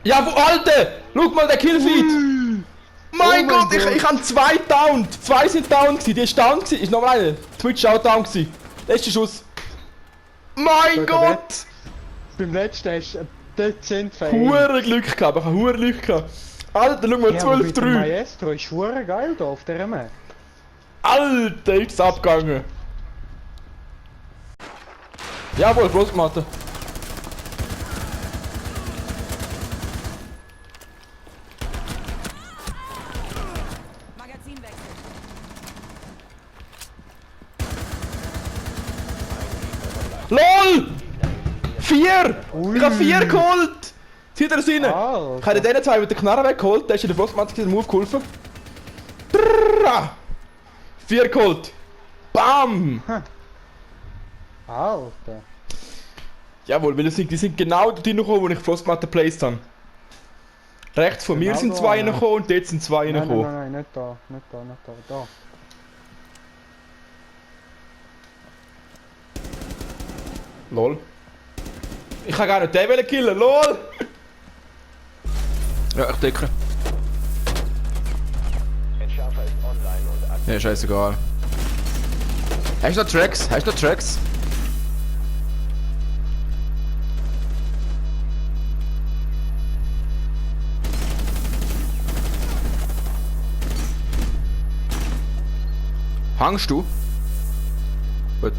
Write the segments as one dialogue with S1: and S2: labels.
S1: Ja, wo, Alter! Schau mal, der Killfeed! Mein Gott, ich hab 2 down! 2 sind down gewesen, die ist down gewesen. Ist noch einer. Twitch auch down gewesen. Letzter Schuss. Mein Gott!
S2: Beim letzten hast du ein dezent Fail.
S1: Hure Glück gehabt, ich hab hure Glück gehabt. Alter, schau mal,
S2: Ja, aber mit dem
S1: 12-3.
S2: Maestro ist hure geil da auf der Map.
S1: Alter, ist es abgegangen. Jawohl, bloß gemacht.
S3: Magazinwechsel.
S1: LOL! 4! Ich hab 4 geholt! Zieht er rein!
S2: Ah,
S1: Ich habe den 2 mit der Knarre weggeholt, der ist in der Frostmatik den Move geholfen. 4 geholt! Bam!
S2: Alter.
S1: Jawohl, weil die sind genau dort reingekommen, wo ich Frostmatte placed habe. Rechts von mir
S2: Genau
S1: sind
S2: da,
S1: 2
S2: ja.
S1: reingekommen und dort sind 2
S2: Nein,
S1: reingekommen.
S2: nein, nicht da, nicht da, nicht da, da.
S1: LOL. Ich kann gar nicht den wollen killen, LOL! Ja, ich decke.
S4: Entschärfer ist online und aktiv.
S1: Ja, scheißegal. Hast du noch Tracks? Hast du noch Tracks? Hangst du? Gut.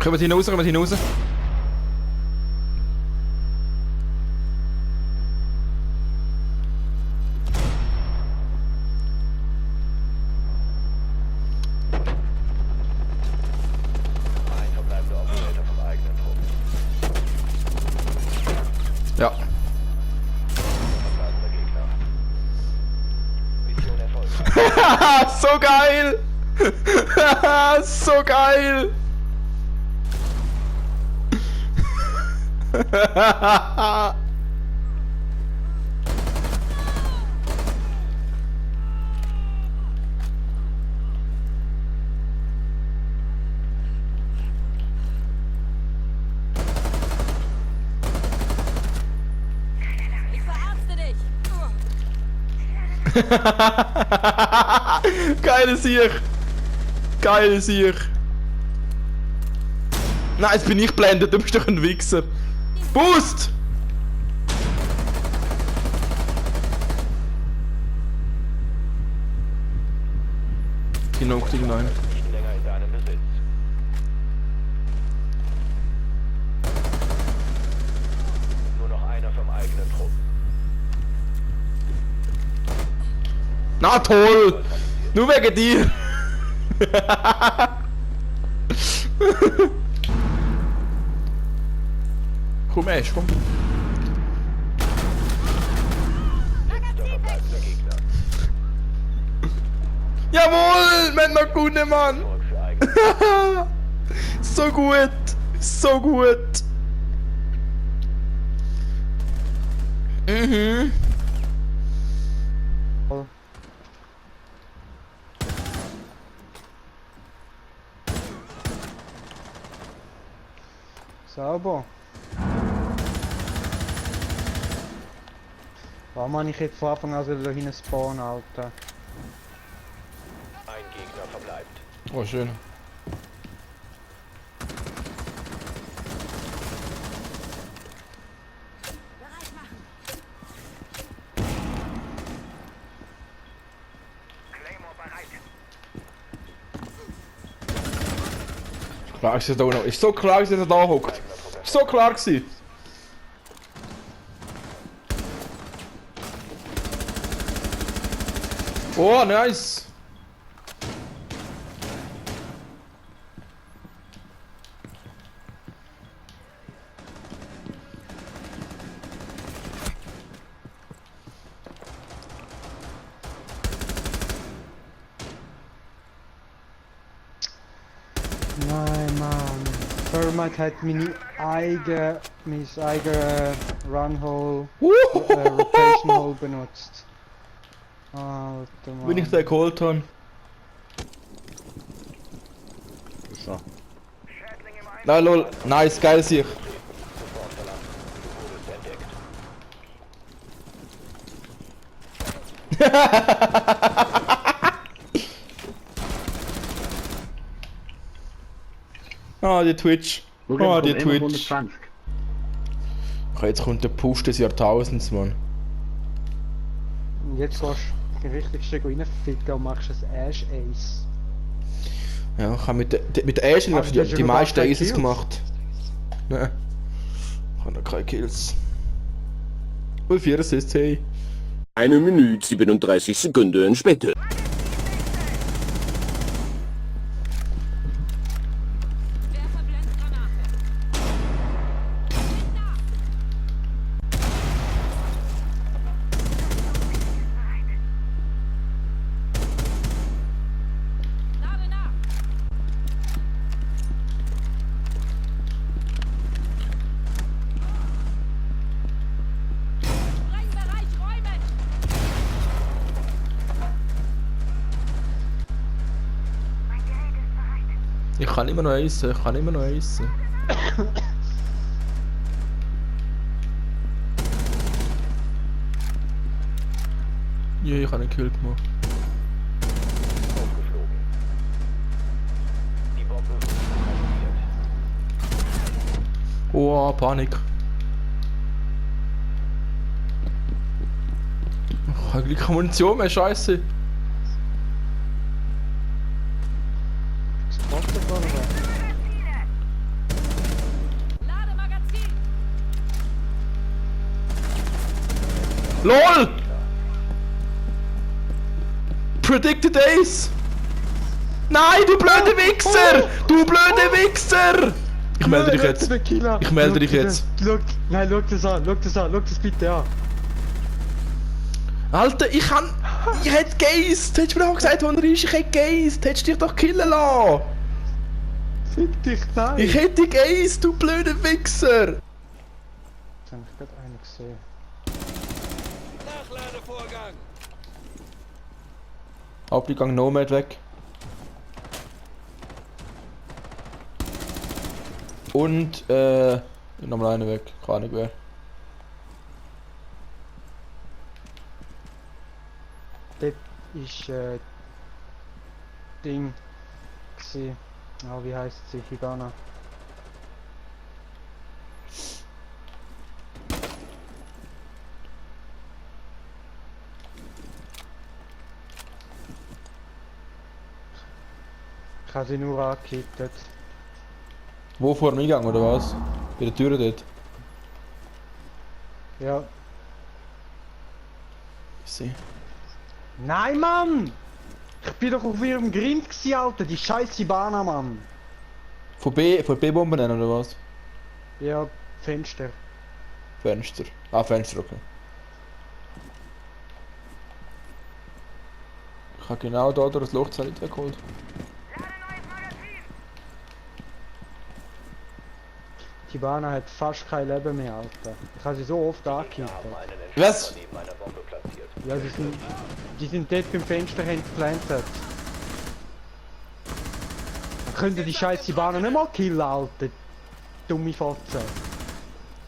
S1: Kommen wir hinaus, kommen wir hinaus.
S4: Ein verbleibender Operator vom eigenen Trupp.
S1: Ja.
S4: Verbleibender Gegner. Mission erfolgreich.
S1: So geil! So geil!
S3: Ich verarzte dich.
S1: Geile Sieg! Geile Sieg! Nein, jetzt bin ich blendet, du bist doch ein Wichser! Boost! Genau, kriegen nein.
S4: Nicht länger in deinem Besitz. Nur noch einer vom eigenen Trupp.
S1: Na toll! Nur wegen dir! Komm, Ash, komm.
S4: Der verbleibende Gegner.
S1: Jawohl! Wir haben noch gewonnen, Mann!
S4: Zurück für eigene.
S1: So gut! So gut! Mhm.
S2: Oh. Sauber. Warum habe ich jetzt von Anfang an da hinten spawnen, Alter?
S4: Ein Gegner verbleibt.
S1: Oh, schön.
S3: Bereit machen.
S1: Klar ist er da noch. Ist so klar, dass er da hockt. Ist so klar gewesen. Oh, nice.
S2: Nein, Mann. Thermite hat mein eigenes Runhole, Rotation Hole benutzt. Alter, Mann.
S1: Wenn ich den geholt habe. So. Nein, lol. Nice, geil sich. Ah, die Twitch.
S5: Schau,
S1: Ah, die
S5: kommt immer
S1: Twitch.
S5: 120.
S1: Okay, jetzt kommt der Push des Jahrtausends, Mann.
S2: Und jetzt gehst du den richtigsten reinficken und machst ein Ash-Ace.
S1: Ja, ich habe mit der Ashen
S2: Aber
S1: die,
S2: du hast ja
S1: die
S2: noch
S1: meisten
S2: gar keine
S1: Aces
S2: Kills.
S1: gemacht. Nein. Ich habe noch keine Kills. Und 4 Assists, hey.
S6: 1 Minute 37 Sekunden später.
S3: Werfer Blendgranate. Lade nach. Sprengbereich räumen.
S1: Ich kann immer noch essen, ich kann immer noch essen. Ja, ich habe einen Kill gemacht.
S4: Aufgeflogen. Die Bombe aktiviert.
S1: Oh, Panik. Ich habe keine Munition mehr, scheiße.
S2: Das kostet gar nicht.
S3: Lade Magazin.
S1: LOL! Predicted Ace! Nein, du blöde Wichser! Du blöde Wichser! Ich melde dich jetzt. Ich melde dich jetzt.
S2: Nein, schau das an, schau das bitte an.
S1: Alter, ich hätte geist! Hättest du mir doch gesagt, wo er ist? Ich hätte geist! Hättest du dich doch killen lassen!
S2: Fick dich, nein!
S1: Ich hätte geist, du blöde Wichser!
S2: Jetzt habe ich gerade einen gesehen.
S4: Nachladevorgang.
S1: Abgang Nomad weg. Und, nochmal einen weg. Keine Ahnung wer.
S2: Dort ist Ding gsi. Ah, wie heisst sie? Hibana. Ich habe sie nur angekittet.
S1: Wo vor dem Eingang oder was? Bei der Tür dort.
S2: Ja.
S1: Ich sehe.
S2: Nein, Mann! Ich bin doch auf ihrem Grind gsi, Alter, die scheiß Hibana, Mann!
S1: Von B-Bomben oder was?
S2: Ja, Fenster.
S1: Fenster. Ah, Fenster, okay. Ich habe genau da durch das Lochzelt weggeholt.
S2: Die Hibana hat fast kein Leben mehr, Alter. Ich habe sie so oft angekittet.
S4: Haben einen
S1: Was?
S4: Entscheider neben einer Bombe platziert.
S2: Ja, die sind dort beim Fenster geplantet. Dann könnt ihr die scheiß Hibana nicht mal killen, Alter. Dumme Fotze.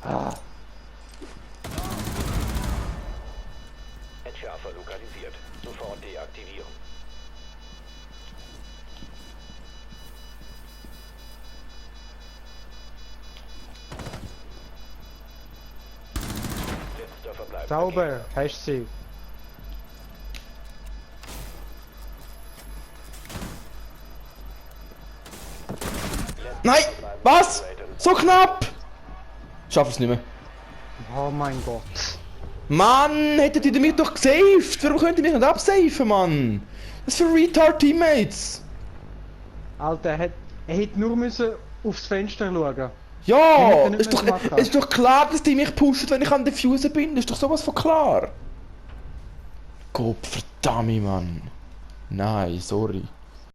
S2: Ah.
S4: Entschärfer lokalisiert. Sofort deaktivieren. Letzter Verbleib.
S2: Sauber, hast sie.
S1: Nein! Was? So knapp! Schaff es nicht mehr.
S2: Oh mein Gott.
S1: Mann, hättet ihr mich doch gesaved! Warum könnt ihr mich nicht absafen, Mann? Was für retard Teammates!
S2: Alter, er hätte nur müssen aufs Fenster schauen.
S1: Ja!
S2: hätte nicht
S1: Ist doch,
S2: mehr gemacht.
S1: ist doch klar, dass die mich pushen, wenn ich an der Fuse bin. Ist doch sowas von klar. Gott verdammt, Mann. Nein, sorry.